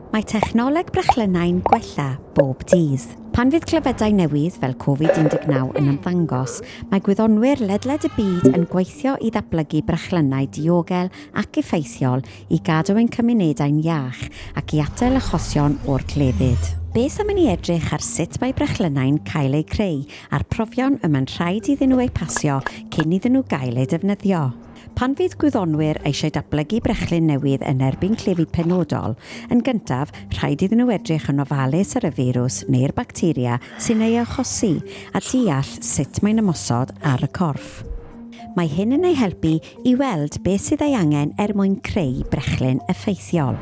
Mae technoleg brechlynnau'n gwella bob dydd. Pan fydd clefydau newydd fel Covid-19 yn ymddangos, mae gwyddonwyr ledled y byd yn gweithio i ddatblygu brechlynnau diogel ac effeithiol i gadw ein cymunedau'n iach ac i atal achosion o'r clefyd. Beth am i ni edrych ar sut mae brechlynnau'n cael eu creu a'r profion y mae'n rhaid iddyn nhw eu pasio cyn iddyn nhw gael eu defnyddio? Pan fydd gwyddonwyr eisiau datblygu brechlyn newydd yn erbyn clefyd penodol, yn gyntaf, rhaid iddyn nhw edrych yn ofalus ar y feirws neu'r bacteria sy'n ei achosi a deall sut mae'n ymosod ar y corff. Mae hyn yn eu helpu i weld beth sydd ei angen er mwyn creu brechlyn effeithiol.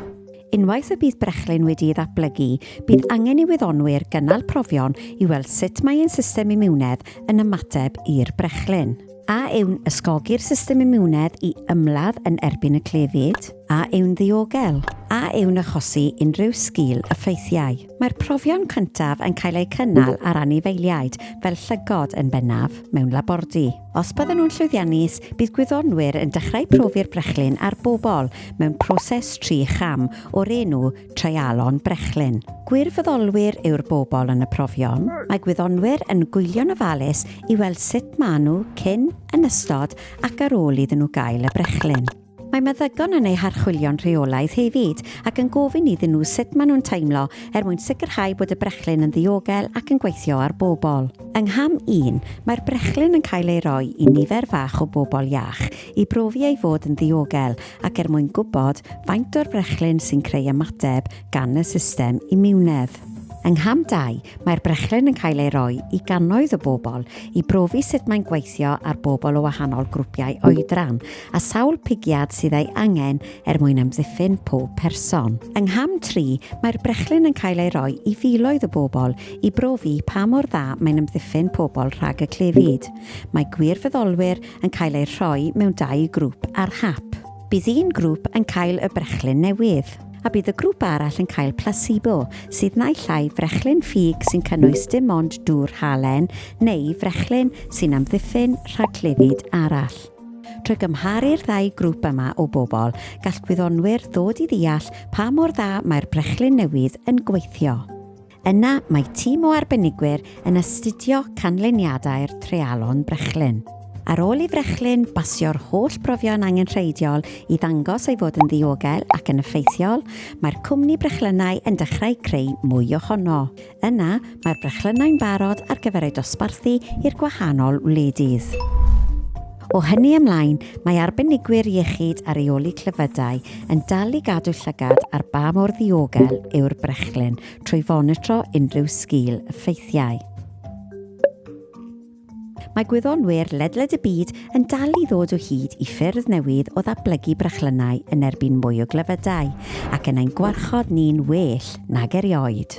Unwaith y bydd brechlyn wedi'i ddatblygu, bydd angen i wyddonwyr gynnal profion i weld sut mae ein system imiwnedd yn ymateb i'r brechlyn. A yw'n ysgogi'r system imiwnedd i ymladd yn erbyn y clefyd? A yw'n ddiogel? A yw'n achosi unrhyw sgil effeithiau? Mae'r profion cyntaf yn cael eu cynnal ar anifeiliaid, fel llygod yn bennaf, mewn labordy. Os bydden nhw'n llwyddiannus, bydd gwyddonwyr yn dechrau profi'r brechlyn ar bobl mewn proses tri cham o'r enw treialon brechlyn. Gwirfoddolwyr yw'r bobl yn y profion. Mae gwyddonwyr yn gwylio'n ofalus i weld sut maen nhw cyn, yn ystod ac ar ôl iddyn nhw gael y brechlyn. Mae meddygon yn eu harchwilio'n rheolaidd hefyd ac yn gofyn iddyn nhw sut maen nhw'n teimlo er mwyn sicrhau bod y brechlyn yn ddiogel ac yn gweithio ar bobl. Yng ngham un, mae'r brechlyn yn cael ei roi i nifer fach o bobl iach i brofi ei fod yn ddiogel ac er mwyn gwybod faint o'r brechlyn sy'n creu ymateb gan y system imiwnedd. Yng ngham 2, mae'r brechlyn yn cael ei roi i gannoedd o bobl i brofi sut mae'n gweithio ar bobl o wahanol grwpiau oedran a sawl pigiad sydd ei angen er mwyn amddiffyn pob person. Yng ngham 3, mae'r brechlyn yn cael ei roi i filoedd o bobl i brofi pa mor dda mae'n amddiffyn pobl rhag y clefyd. Mae gwirfoddolwyr yn cael eu rhoi mewn dau grŵp ar hap. Bydd un grŵp yn cael y brechlyn newydd, a bydd y grŵp arall yn cael placebo, sydd naill ai frechlyn ffug sy'n cynnwys dim ond dŵr halen neu frechlyn sy'n amddiffyn rhag clefyd arall. Trwy gymharu'r ddau grŵp yma o bobl, gall gwyddonwyr ddod i ddeall pa mor dda mae'r brechlyn newydd yn gweithio. Yna, mae tîm o arbenigwyr yn astudio canlyniadau'r treialon brechlyn. Ar ôl i frechlyn basio'r holl brofion angenrheidiol i ddangos ei fod yn ddiogel ac yn effeithiol, mae'r cwmni brechlynnau yn dechrau creu mwy ohono. Yna, mae'r brechlynnau'n barod ar gyfer eu dosbarthu i'r gwahanol wledydd. O hynny ymlaen, mae arbenigwyr iechyd a rheoli clefydau yn dal i gadw llygad ar ba mor ddiogel yw'r brechlyn trwy fonitro unrhyw sgil effeithiau. Mae gwyddonwyr ledled y byd yn dal i ddod o hyd i ffyrdd newydd o ddatblygu brechlynnau yn erbyn mwy o glefydau, ac yn ein gwarchod ni'n well nag erioed.